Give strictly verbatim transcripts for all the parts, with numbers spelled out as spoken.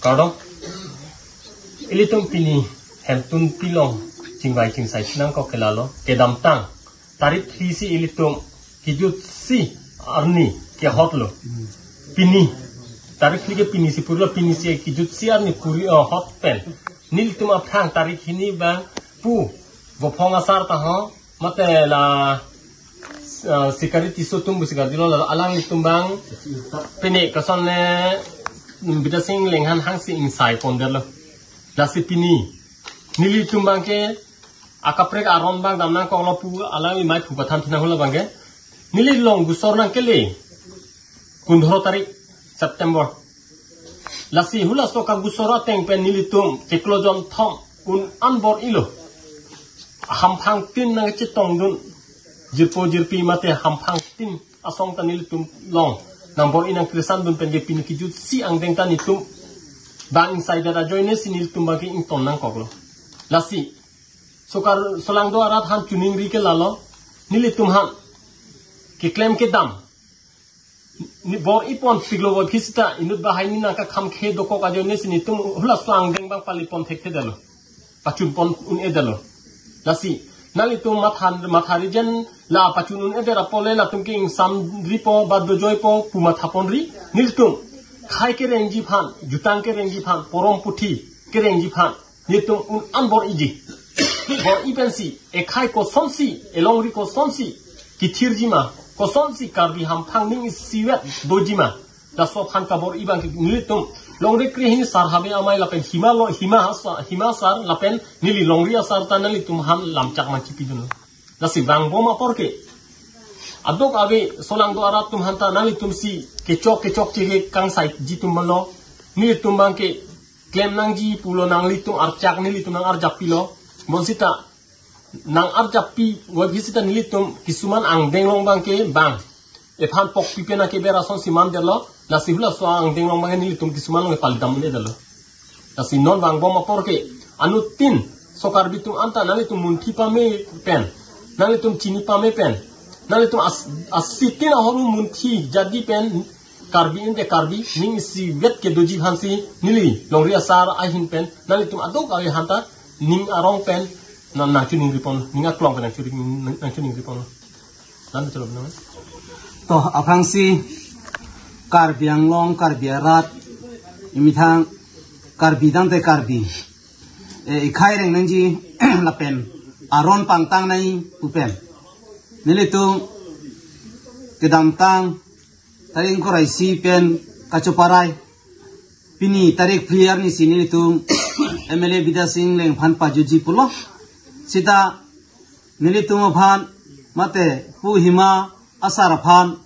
Kardom. Ilitum pini hemtun pilong chingvai chingsai chinang kok ke lalo, kedamtang tarik phli si ilitum kejutsi arni kehotlo. Pini tarik phli ke pini si purlo, pini si kejutsi arni puri, oh, hot pen. Nelitum aphrang tarik hini abang pu Vophong asar ta ho, mate la, uh, Sikari Tisso atum pu Sikari lo, la alanglitum abang pini koson le, mm, Bidya Sing Lenghan hangsi ingsai pondetlo. Lasi pini nelitum abang ke akaprek aron abang damnang koklo pu alangli mai phu pathan thinang hula abang ke. Neli long gusor nangkele pundro tarik September. Lasi hulaso kagusor ateng pen nelitum chiklo jonthom un an bor-ilo. Hamphang tin nangchetongdun. Jirpo jirpi mate hamphang tin asong ta nelitum long nangbor-i nangkrisandun pen ke pini kejutsi angdeng ta nelitum bang insai det ajoine si nelitum abang ke ington nangkoklo. Lasi sokar solangdo arat aphan choningri ke lalo, nelitum aphan keklem kedam ni bor-i ponpiklo, bor-i sita inut bahai ni nangkakhamkhe dokok ajoine si nelitum hulaso angdeng abang palipon thekthedetlo, pachunpon un-edetlo. Lasi nanglitum matha, matha rijen, la pachun un-edet apot le latum ke ingsamripo ba dojoipo pu mathaponri. Nelitum khai kerengji aphan, jutang kerengji aphan, porom puthi kerengji aphan nelitum un an bor-iji. Bor-i pensi ekhai kosonsi, elongri kosonsi kethirji ma, kosonsi Karbi hamphang ning isivet doji ma, laso aphan kabor-i abang ke nelitum longri krehini sar habe amei lapen Hima lo, Hima asar, Hima asar lapen neli longri asar ta nelitum aphan lamchak ma chipidunlo. Lasi vangbom apor ke adokave solangdo arat atum aphanta nanglitum si kechok kechokche ke kangsaiji atum malo. Nelitum abang ke klem nangji pulo, nanglitum archak nelitum nang-arjap pilo. Bonsita nang-arjap pi, wabhi sita nelitum kisuman angdeng along abang ke bang ephan pokpi pen akeber asonsi mandetlo. Lasi hulaso angdeng along abang ke nelitum kisuman along ke pali dam un-edetlo. Lasi non vangbom apor ke anuttin so Karbi atum anta nanglitum munthi pame pen, nanglitum chini pame pen, nanglitum as, asitin ahormu munthi jadi pen Karbi inte Karbi ning isivet kedoji aphansi neli longri asar ahin pen nanglitum adokave aphanta ning arong pen nang, nangchoningripon, ning aklong pen nangchoni, nangchoningripon. Nang chalo nang. To aphrangsi Karbi Anglong, Karbi arat, emethang Karbi tangte Karbi, eh, ekhai reng nangji lapen aron pangtang nangji pu pen nelitum kedamtang tarik ingkoi ra isi pen kachoparai, pini tarik phli arni si nelitum M L A Bidya Sing Lenghan aphan pajutji pulo. Sita nelitum aphan mate pu Hima asar aphan,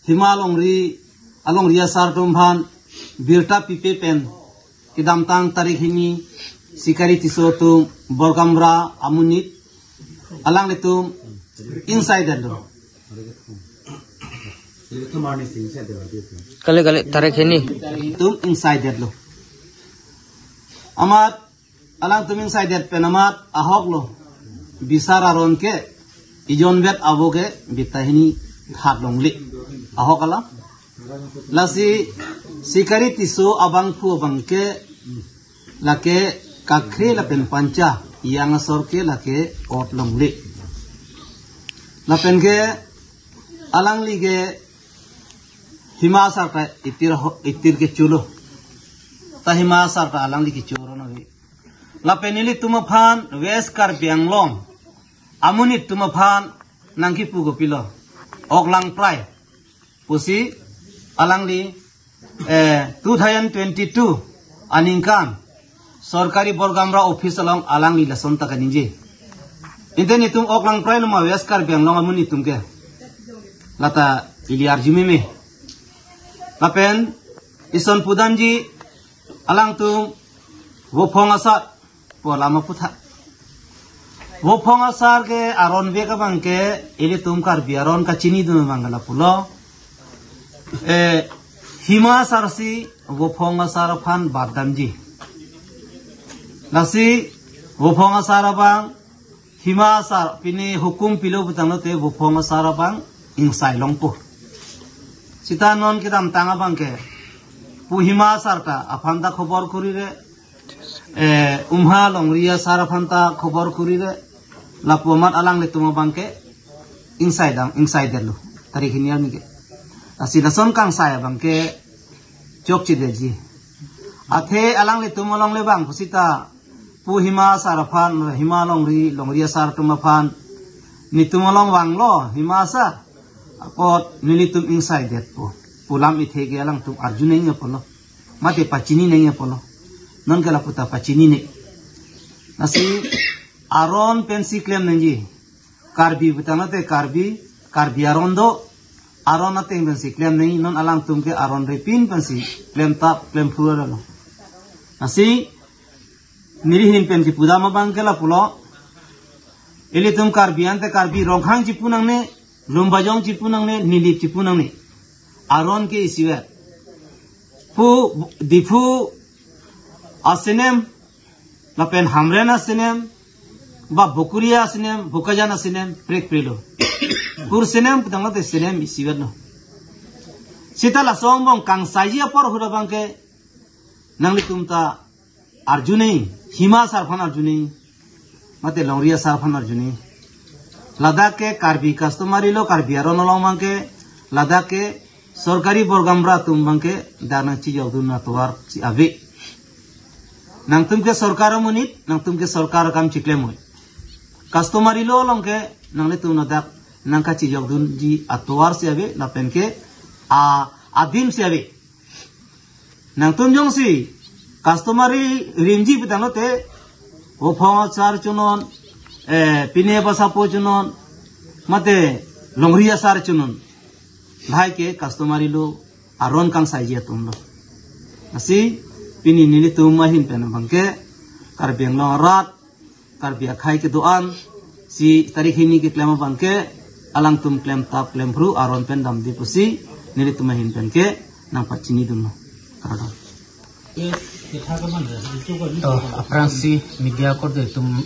Hima alongri, alongri asar atum aphan birta pipe pen kedamtang tarik hini Sikari Tisso atum Borgamra amonit alanglitum ingsaidetlo. Kali kali tarik hini. Alanglitum ingsaidetlo. Amat alangtum ingsaidet pen amat ahoklo. Bisar aron ke ejonvet avo ke birta hini hat longle. Ahok alam. Lasi Sikari Tisso abangphu abang ke lake Kakhre lapen Pancha, ejang asor ke lake ot longle. Lapen ke alangli ke Hima asar ta itir ho, itir kecho lo. Ta Hima asar ta alangli kecho ron ave. Lapen nelitum aphan West Karbi Anglong amonit atum aphan nangkipu kopilo, ok langprai pusi alangli, eh, two thousand twenty-two aningkan sorkari Borgamra office along alangli lason ta kaningje. Inte nelitum ok langprai lo ma West Karbi Anglong amonit atum ke? Lata ili arjumeme. Lapen ison pudamji alangtum Vophong asar pu alam aputha. Vophong asar ke aron vek abang ke ilitum Karbi aron kachinidun abang ke lapulo. Eh, Hima asar si Vophong asar aphan bat damji. Lasi Vophong asar abang, Hima asar pini hukum pilo putanglote Vophong asar abang ingsai longpo. Sita non kedamtang abang ke Pu Hima asar ta aphan ta khobor kurire, eh, Umha Longri asar aphan ta khobor kurire, lapu amat alanglitum abangke ingsai dam, ingsai detlo, tarik hini arni ke. Lasi lason kangsai abangke chokchedetji. Athe alanglitum along le bang pusita Pu Hima asar aphan, Hima Longri, Longri asar atum aphan, netum along vanglo Hima asar, apot nelitum ingsai detpo pu lam ithe ke alangtum arju nangji apotlo, mate pachini nangji apotlo. Non ke lapu ta pachinine. Lasi aron pensi klem nangji. Karbi pu tangte Karbi, Karbi aron do, aron ateng pensi klem nangji, non alangtum ke aron repin pensi klemtap klemphru lo. Lasi neli ahin pen kipu dam abangke lapulo. Ilitum Karbi ante Karbi Rongkhang chipu nangne, Lumbajong chipu nangne, Nilip chipu nangne. Aron ke isivet. Pu Diphu asenem, lapen Hamren asenem, ba Bokoria asenem, Bokajan asenem, prekprelo. Kur senem pu tangte senem isivetlo. Sita laso angbong kangsaiji apor ahut abangke nanglitum ta arju nangji, Hima asar aphan arju nangji, mate Longri asar aphan arju nangji. Ladak ke Karbi customary lo, Karbi aron along abangke, ladak ke sorkari borgamra atum abangke dak nangchijokdun atovar si ave. Nangtum ke sorkar amonit, nangtum ke sorkar akam chiklem oi. Customary lo along ke nanglitum ladak nangkachijokdunji atovar si ave, lapen ke a adim si ave. Nangtum jongsi customary rimji pu tangte, Vophong asar chonon, eh, Pine Basapo chonon, mate Longri asar chonon. Lahai ke customary lo, aron kangsaiji atum lo. Lasi pini nelitum ahin pen abangke, Karbi Anglong arat, Karbi akhei kedo-an si tarik hini keklem abangke, alangtum klemtap klemphru aron pen damde pusi nelitum ahin pen ke nangpachinidunlo. Kardom. To, aphrangsi media korte atum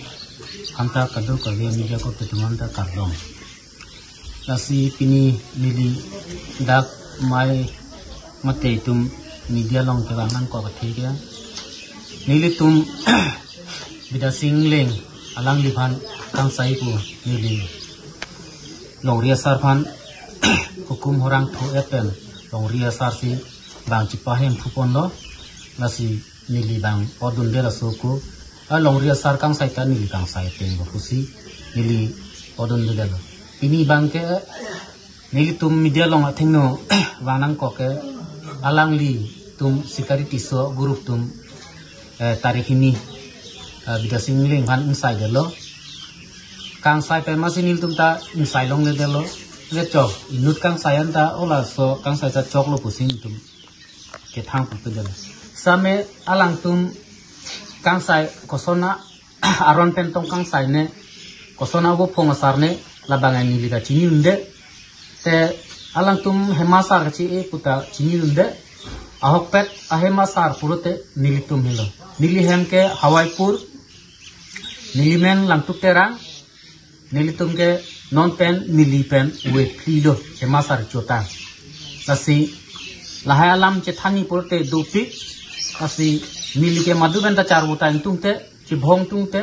anta, kadokave media korte atum anta kardom. Lasi pini neli dak mai mate itum media along kevang nangkok athe ke, nelitum Bidya Sing Engleng alangliphan kangsai pu neli Longri asar aphan hukum horang thu epen Longri asar si bang chipahemphu ponlo. Lasi neli bang odunde laso ko, a Longri asar kangsai ta neli kangsai ateng lo pusi neli odundelo. Pini abangke nelitum media along athengno vang nangkok ke, alanglitum Sikari Tisso group atum, eh, tarik hini, eh, Bidya Sing Engleng aphan ingsai detlo. Kangsai pen masi nelitum ta ingsai longledetlo. Lechok, inut kangsai anta, o laso kangsai ta choklo pusi nelitum kethang pupe detlo. Same alangtum kangsai kosona aron pen tong kangsai ne, kosona Vophong asar ne, labang neli ta chinidunde. Te alangtum Hima asar kachi-e pu ta chinidunde. Ahokpet a Hima asar pulote nelitum helo. Neli hem ke Hawaipur, neli men Langtuk Terang, nelitum ke non pen neli pen wet phli lo Hima asar chota. Lasi lahai alam chethanji pulote dopik. Lasi neli ke madu pen ta charvo ta ingtungte, chibhong tungte.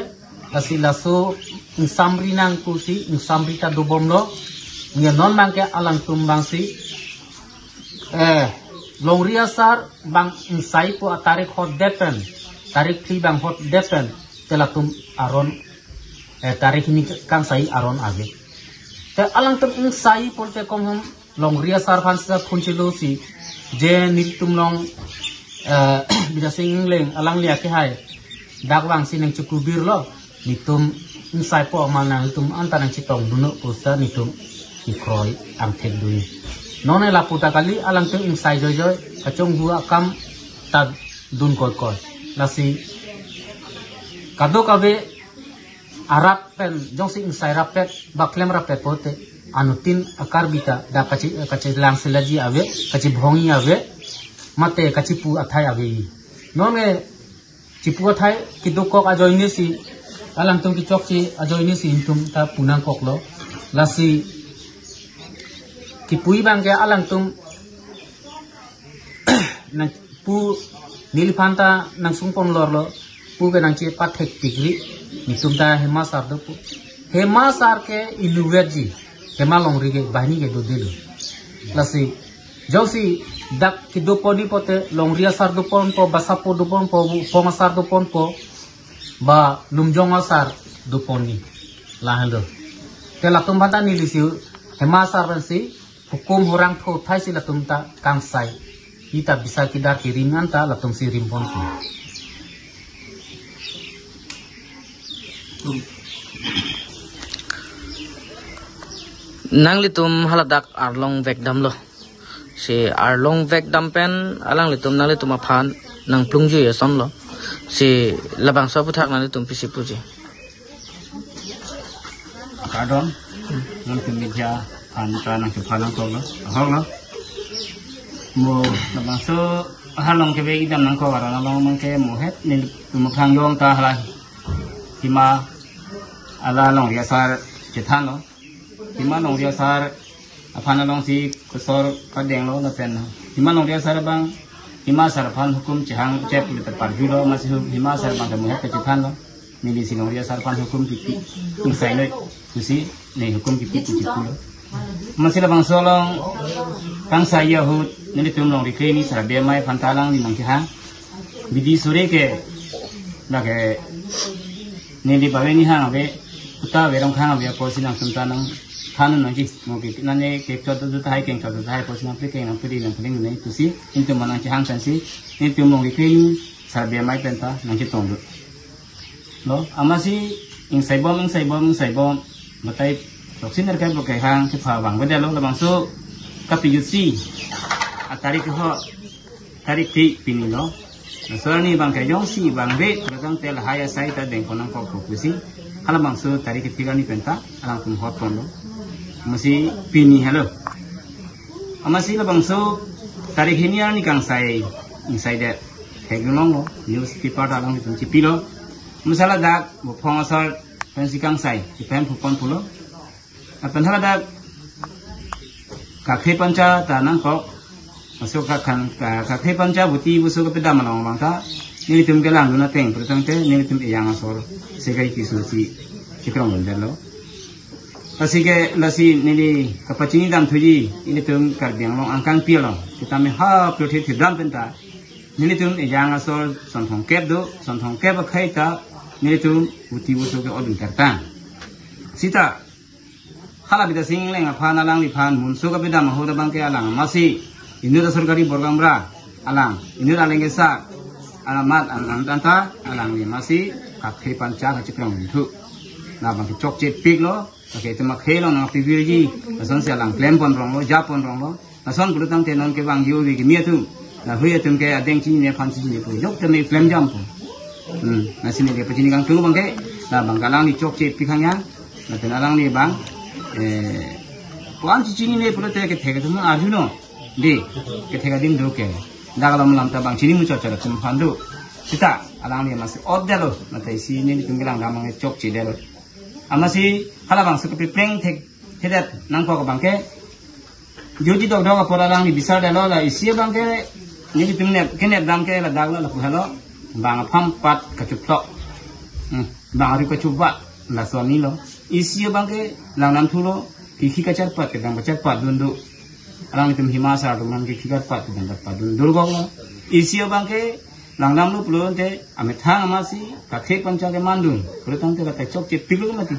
Lasi laso ingsamri nang pusi ingsamri ta dobomlo. Nge non abangke alangtum abangsi, eh, Longri asar bang ingsai pu atarik hotdet pen, tarik phli bang hotdet pen, te latum aron, eh, tarik hini kangsai aron ave. Te alangtum ingsai pulote kom hum Longri asar aphan sita phone chelo si, je nelitum along, eh, Bidya Sing Engleng alangli akehai dak vangsi nangchekubirlo, netum ingsai po amat nangtum anta nangchetongdunnon pusi netum kekroi angthek dun. Nonke lapu ta kali, alangtum ingsai joijoi, kachonghu akam ta dun koikoi. Lasi kadokave arap pen, jongsi ingsai rappet, ba klem rappet pulote, anuttin a-Karbi ta dak kachi, kachelang selaji ave, kachibhongji ave, mate kachipu athai ave. Nonke chipu athai kedokok ajoine si, alangtum kechokche ajoine si netum ta pu nangkoklo. Lasi kipuji abangke alangtum nang Pu neliphan ta nangsung pon lor lo, pu ke nangchepathek pikri, netum ta Hema sar do pu. Hema sar ke inutvet ji, Hema Longri ke banghini ke dodelo. Lasi, jongsi dak kedo pon ni pote, Longri asar do ponpo, Basapo do ponpo, Bupong asar do ponpo, ba Lumjong asar do pon ni. Lahenlo. Te latum aphan ta nelisi Hema sar pensi, hukum hurang tho thai si latum ta kangsai. Ita bisa kidar kirim an ta latum si rim ponpo. Nanglitum haladak arlong vekdamlo. Si arlong vekdam pen alanglitum nanglitum aphan nangplungjui ason lo. Si labangso aputhak nanglitum pisi puji. Kardom, nangtum media aphan ta nangchepha nangkok lo, ahok lo. Mo labangso arlong kevek idam nangkok aron along abang ke mo het nelitum aphrang jong ta hala Hima, hala Longri asar chethan lo. Hima Longri asar aphan along si kosor padeng lo lapen Hima Longri asar abang Hima sar aphan hukum chehang chep pulote parju lo, amatsi hu-, Hima sar abang ta mo het kachethan lo. Nelisi Longri asar aphan hukum kipi, ingsai noi pusi, ne hukum kipi pusi pulo. Amatsi labangso along kangsai ahut nelitum Longri kre-hini Sarbimai aphan ta alangli nangkehang. Bidi sore ke lake neli bave ni hang ave, uta ave rong khang ave apotsi nangtum ta nangthan nangji. Mo ke nane kechot do tahai, kengchot do tahai apotsi nangpri keng nangpri nangpri nangpri pusi, nelitum ma nangchehang pensi, nelitum Longri kre-hini Sarbimai pen ta nangchetong do. Lo, amatsi ingsaibom, ingsaibom, ingsaibom. Batai toksi nerkai bo kehang kepha abang beda lo labangso kapijutsi. Atarik ho, tarik ti pini lo. Laso arni abang ke jongsi abang ve, pulo tangte lahai asai ta dengpon nangkok pusi. Halabangso tarik kethik arni pen ta alangtum hot pon lo. Amatsi pini helo. Amatsi labangso tarik hini arni kangsai, ingsai det. Theklong lo, newspaper ta alangtum chepilo. Amatsi ladak Bupong asar pensi kangsai, chepahemphu pon pulo. Lapen haladak Kakhre Pancha ta nangkok. Laso kakhan, ka-, Kakhre Pancha buti buso kapedam along abang ta nelitum kelangdun ateng pulo tangte nelitum ejang asor sekai kisu si chekrong dun detlo. Lasi ke, lasi neli kapachini dam thuji, ilitum Karbi Anglong angkangpi along, sitame ha prothe thidam pen ta nelitum ejang asor son thomkep do, son thomkep akhei ta nelitum buti buso ke-otdun kertang. Sita hala Bidya Sing Engleng aphan, alangliphan munso kapedam ahut abang ke alang amatsi inut asor gari borgam ra alang, inut aleng kesa alamat an, an, anta alangli amatsi Kakhre Pancha kachekrong thu. Labang ke chokche piklo, lake tema khelo nangpivirji, lasonsi alang klem pon rong lo, ja pon rong lo. Lason pulo tangte non kevang yo vi kimi atum, lahui atum ke adeng chinine aphan chinine pu jok teme klem jam pu. Hmm, lasi neli kapachini kangtung abang ke, labang ke alangli chokche pik hang ya, lapen alangli abang, eh, pu-an chinine pulote kethek atum arjuno, di, kethek adim do ke, dak alam alam ta bang chini muchot chot atum aphan do. Sita alangli amatsi ot detlo, mate isi nelitum kelangdam abang chokche detlo. Amatsi halabangso kapepleng thek, thedet nangkok abang ke, joji dokdok apor alangli bisar detlo, la isi abang ke, nelitum nep, kenep dam ke ladak lo lapu helo, bang apham pat kachuplok. Hmm, bang ari kachubat, laso arni lo. Isi abang ke langdam thulo, kikhi kacharpat, kedang kacharpat dun do. Alanglitum Hima sar atum aphan kikhi kacharpat, kedang kacharpat dun durgok lo. Isi abang ke langdamlo pulo tangte, amethang amatsi Kakhre Pancha kemandun pulo tangte la kachokche piklo mati.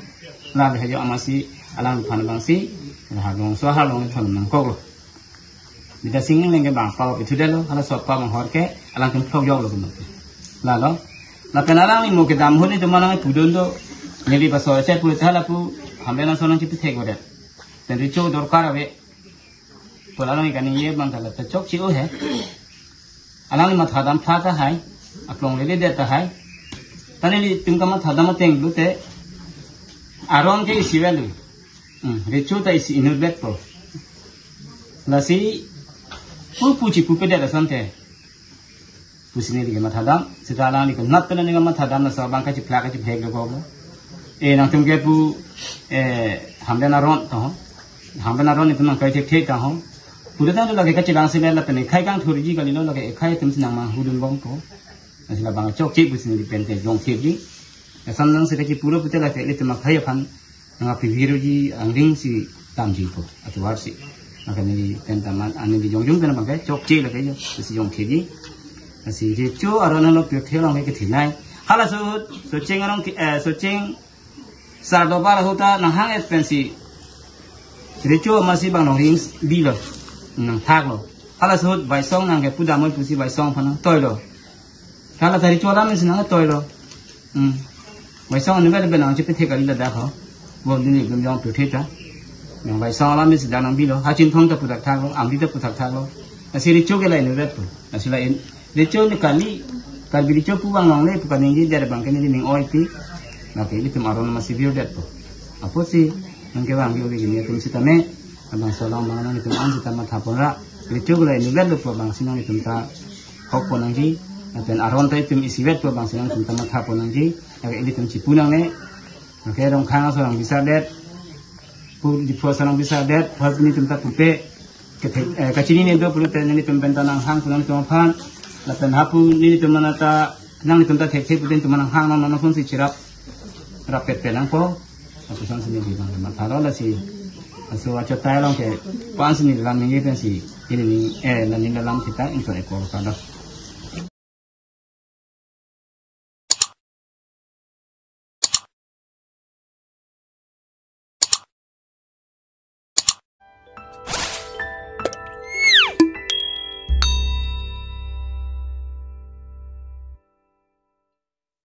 La le hajo amatsi alangphan abangsi, la halong so halong thon nangkok lo. Bidya Sing Engleng ke bang pao pithu detlo, halaso apao bang hor ke alangtum phlok jok lo kumati. Lalo, lapen alangli mo kedam ahut nelitum manang pudun do, neli baso che pu thala pu, hambe na sonang chepithek bodet. Pen recho dorkar ave. Pu alangli kaningje abang ta la ta chokche o he. Alangli mathadam pha tahai, aplong lele det tahai. Ta nelitum kamathadam ateng pulote, aron ke isi avelo. Hmm, recho ta isi inutvetpo. Lasi, pu puchi pupedet asonte. Pusi neli kamathadam, sita alangli konat pen neli kamathadam, laso abang kacheplak kachephek dokok lo. Eh, nangtum ke pu, eh, hambe na ron to ho. Hambe na ron itum nangkai thekthek ta ho. Pura tangte lake kachelang sila lapen ekhai kangthurji kalilo, lake ekhai atum si nangmanghudun bompo. Lasi labang chokche pusi neli pente jongthepji. Eson nang sila kipuro pute lake ilitum akhai aphan nangpiphiruji angdeng si damjipo, atovar si. Maka neli pen taman, ah, neli jongjong pen abangke chokche lake jo, si jongthepji. Lasi recho aron alo pirthe along ke kethenei. Halaso ahut, Socheng arong ke, eh, Socheng Sardoba ahut ta nanghang-et pensi recho amatsi bang nongring bilo, nangthaklo. Halaso ahut Baisong nangkepu damnoi pusi Baisong aphan nangtoilo. Hala ta recho alam si nangtoilo. Hmm. Baisong anu bel bel nangchepethek kali ladak ho. Bo neli gum jong pirthe ta. Nang Baisong alam si dak nangbilo. Ha Chinthong ta pu thakthaklo, Amri ta pu thakthaklo. Lasi recho ke la inutvetpo. Lasi la in, recho ni kali, Karbi recho pu bang longle pu kaningjedet abangke neli ning oipi. Lake ilitum aron amatsi virdetpo. Apotsi nangkevang yo ke nelitum sitame, labangso along abang nanglitum an sita mathaponra. Recho ke la inutvetlo pu abangsi nanglitum ta hokpon nangji. Lapen aron ta itum isivetpo abangsi nanglitum ta mathaponangji. Lake ilitum chipu nangne. Lake Rongkhang aso nangbisadet, pu Diphu aso nangbisadet, hap nelitum ta pupe, kethe-, eh, kachinine do pulote nelitum pen ta nanghang pu nangtum aphan, lapen hapu nelitum mana ta, nanglitum ta thekthe pute nelitum nanghang nang nang phone si chirap, rap pet pet nangpo, lapuson si neli bang mathalo lasi, laso achotai along ke, pan si neli lam ningje pensi, neli ni, eh, neli lam kita, ingkoi ekor kada.